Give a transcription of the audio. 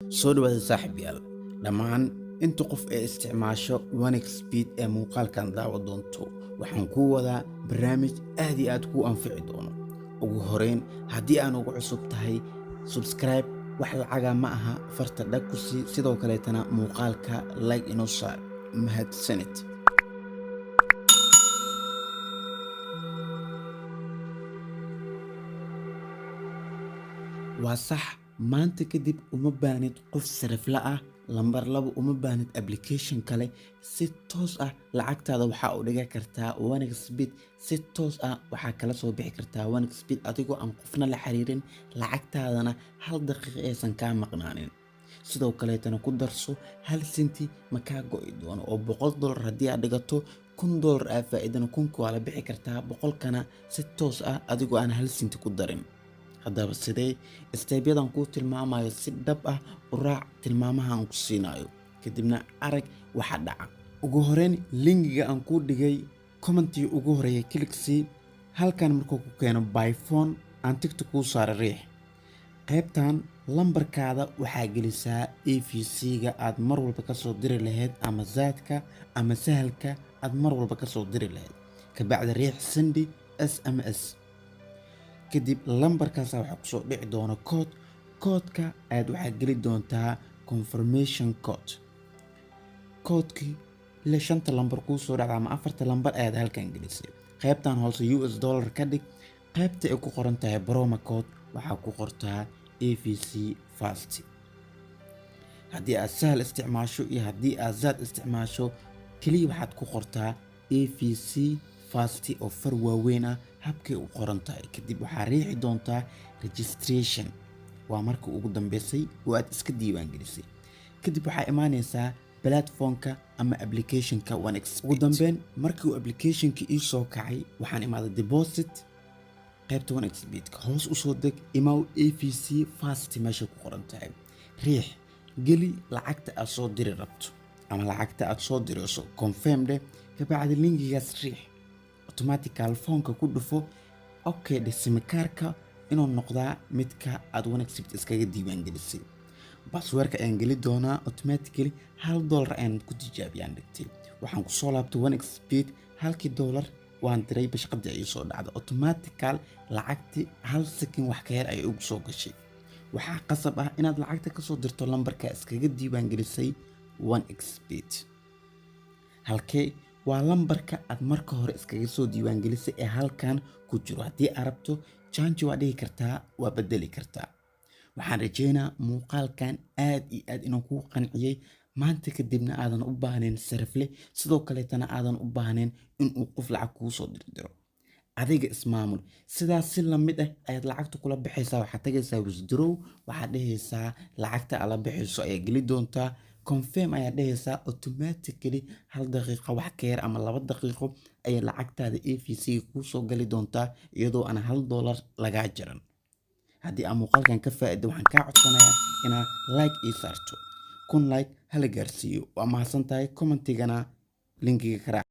Soo dhawaada, saaxiibyaal. Dhammaan inta qof ee isticmaasho 1xBet ee muuqaalkan daawa doonto, waxaan kuu wadaa barnaamij aad iyo aad kuu anfici doono. Ugu horeyn, haddii aan ugu cusub tahay, subscribe wax lacaga ma aha, farta dhag ku sii, sidoo kaleetana muuqaalka like inoo saar. Mahadsanid. Waa sax, maanta kadib uma baahnid qof sarifla ah. Lambar labo, uma baahnid application kale. Si toos ah lacagtaada waxaa u dhigan kartaa 1xBet. Si toos ah waxaa kala soo bixi kartaa 1xBet adigoo aan qofna la xiriirin, lacagtaadana hal daqiiqa aysan kaa maqnaanin. Sidoo kaleetana ku darso, hal senti ma kaa go'i doono, oo $100 haddii aad dhigato, $1000 aa faa'iidana, kunka waa la bixi kartaa, boqolkana si toos ah adigoo aan hal senti ku darin. Haddaba sidee? Step-yadan kuu tilmaamayo si dhab ah u raac, tilmaamaha aan ku siinayo, kadibna arag waxa dhaca. Ugu horeyn, link-iga aan kuu dhigay comment-ii ugu horeeya click sii. Halkan markuu ku keeno, by phone aan tick-ta kuu saara riix. Qaybtan lambarkaada waxaa gelisaa EVC-ga aad mar walba kasoo diri lahayd, ama Zaadka ama Sahalka aad mar walba kasoo diri lahayd. Kabacdi riix send SMS. Kadib lambarkaasa waxaa kusoo dhici doona code. Code-ka ayaad waxaa geli doontaa confirmation code. Code-kii le shanta lambar kuu soo dhacda ama afarta lambar ayaad halkan gelisay. Qaybtan hoose US dollar ka dhig. Qaybta ay ku qoran tahay promo code waxaa ku qortaa EVC Fast. Haddii aad Sahal isticmaasho iyo haddii aad Zaad isticmaasho, keliya waxaad ku qortaa EVC Fast oo far waaweyn ah, habkay u qoran tahay. Kadib waxaa riixi doontaa registration. Waa marka ugu dambeysay oo aad iska diiwaan gelisay. Kadib waxaa imaaneysaa platform-ka ama application-ka 1xBet. Ugu dambeyn, markii uu application-ka ii soo kacay, waxaan imaaday deposit, qaybta 1xBet-ka hoos usoo deg, imaw EVC Fast meesha ku qoran tahay, riix, geli lacagta aad soo diri rabto ama lacagta aad soo dirayso, confirm dheh. Kabacdi link-igaas riix, automatical phone-ka ku dhufo, okay dheh. SIM card-ka inuu noqdaa midka aad 1xBet iskaga diiwaan gelisay. Password-ka ayaan geli doonaa. Automatically $1 ayaan ku tijaabiyaan dhigtay. Waxaan kusoo laabtay 1xBet. Halkii dollar waan diray, bashqadii ayay soo dhacday. Automatical lacagtii hal second wax ka yar ayay ugu soo gashay. Waxaa qasab ah inaad lacagta kasoo dirto lambarka iskaga diiwaan gelisay 1xBet. Halkee? Waa lambarka aad marka hore iskaga soo diiwaan gelisay ee halkan ku jiro. Haddii aad rabto, change waa dhihi kartaa, waa bedeli kartaa. Waxaan rajeynaa muuqaalkan aad iyo aad inuu kuu qanciyey, maanta kadibna aadan u baahnayn sarifle, sidoo kaleetana aadan u baahnayn inuu qof lacag kuu soo dirdiro. Adiga ismaamul. Sidaas si lamid ah ayaad lacagta kula baxaysaa. Waxaad tagaysaa withdraw, waxaad dhehaysaa lacagta aad la baxayso ayaa geli doontaa, confirm ayaad dhehaysaa. Automatically hal daqiiqo wax ka yar ama 2 daqiiqo ayay lacagtaada EVC kuu soo gali doontaa, iyadoo aan $1 lagaa jaran. Haddii aan muuqaalkan ka faa'iido, waxaan kaa codsanayaa inaad like ii saarto. 1000 like hala gaarsiiyo. Waa mahadsan tahay. Comment-igana link-iga ka raac.